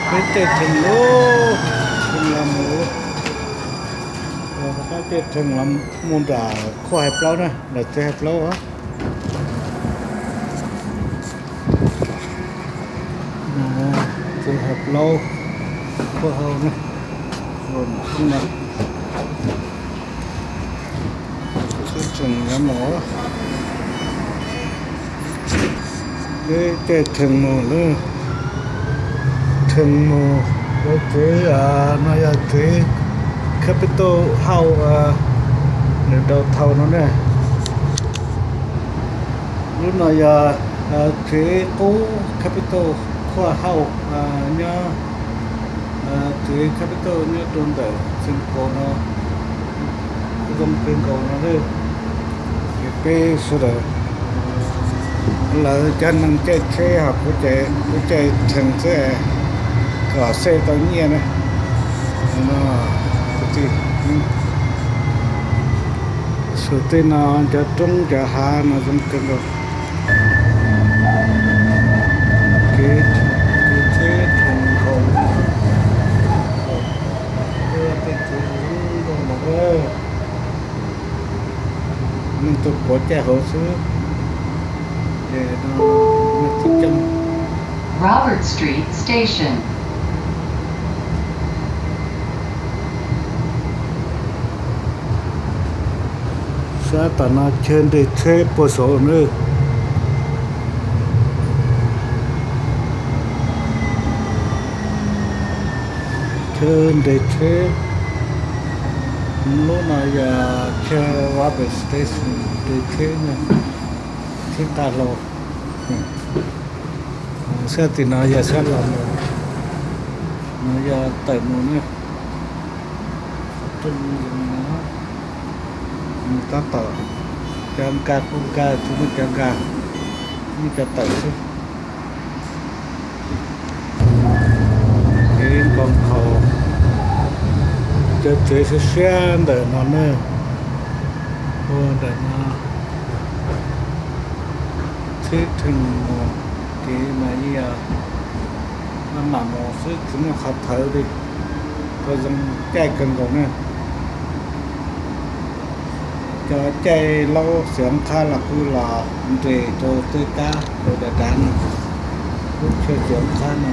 Peb caij theem lub, theem los mus, peb caij theem los mus nram khuaj hais plaub na, nram tsev hais plaub. Tsev hais plaub, khuaj hau na, los mus no. Peb theem los mus, peb caij theem mus lawm, theem mus rau tsev, no yog tsev Capitol House, nws downtown no ne. Lub no yog tsev qub Capitol Courthouse, nyob tsev Capitol nyob rau ntawm Temple no, zoo kawg nkaus no. Ces peb sawv daws, lawv cov neeg caij tsheb ho kuv ces kuv caij theem xwb, kom save tau nyiaj na. Xus tej no cov roob cov hav no zoo kawg nkaus. Kev, kev tsheb theem nkaus, tej tsev zoo nkauj no. Neeg tuaj puav caij hauv xwb. Ces no, Robert Street Station. Sab tom no chaw nres tsheb puag saud na. Chaw nres tsheb, lub no yog chaw Robert Station nres tsheb na, tsheb nqa hlau. Sab tim no yog sab los mus, no yog tawm mus na. Qhov rooj zoo no, mus tab tom, cov nkag kuj nkag, tsis muaj cov nkag, muaj cov tawm xwb. Kev nkaus nkhaus, cov tsev siab siab ntawm no na, ua ntawm no, tsheb theem mus, kev mas yeej yog maj mam mus xwb tsis muaj qhov thawv li, rau zoo caij kawg nkaus na. Cov caij laub xiav qhab los kuj los nres rau tej kab rau dav dav no, lub chaw xiav qhab no,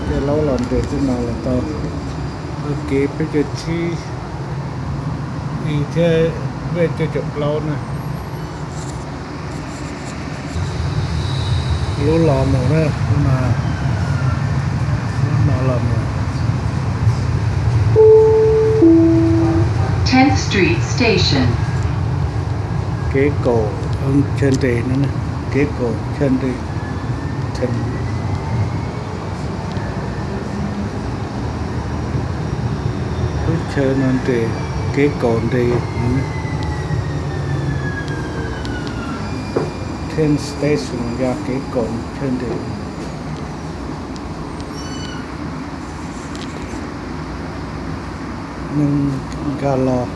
caij laub los nres tej no los tau. Ua kev peb caug tsib i thiab peb caug plaub na. Lub los mus na, lub no, lub no los mus. Tenth Street Station. Kev kaum chaw nres no, kev kaum chaw nres, theem. Lub chaw no nres, kev kaum nres. Tenth Station yog kev kaum chaw nres. Neeg nkag los,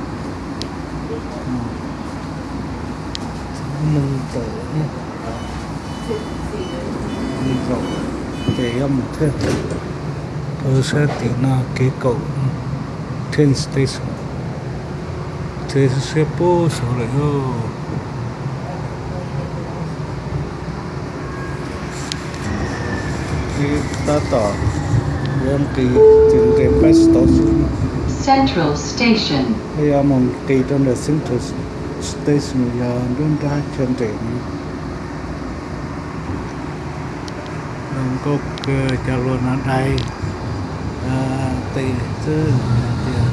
neeg tawm, zaum ces yuav mus thiab. Rau sab tim no kev kaum, Tenth Station, tsev siab siab puag saud lawm. Tab tom yuav nqis tseem nres peb tau xwb. Central Station. Yuav mus nqis rau ntawm Central Station yog nruab nrab chaw nres no. Zoo nkauj kawg, cov hluas no dai tes xwb tias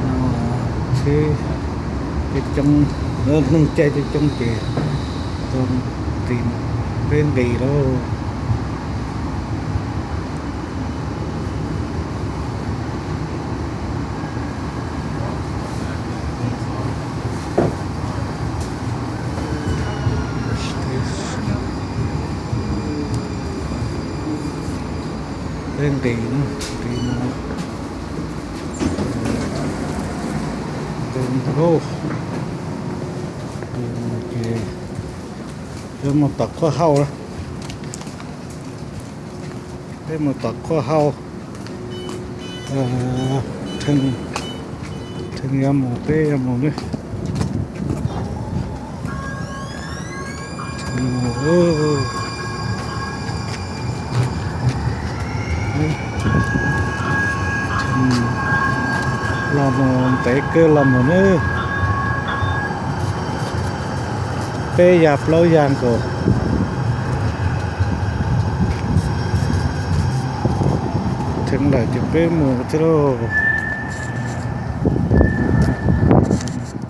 no, tsheb coob coob, neeg caij coob coob ces tau nqis, peb nqis lauj. Peb nqis, nqis mus, nqis mus ces yuav mus tom khuab hauj lawm. Peb mus tom qub hau, Theej yuav mus, peb yuav mus nawb. Theej mus, Theej los mus ntev kawg los mus nawb. Peb yas plaub yas nkaus. Theej lawm ces peb mus thiab lauj.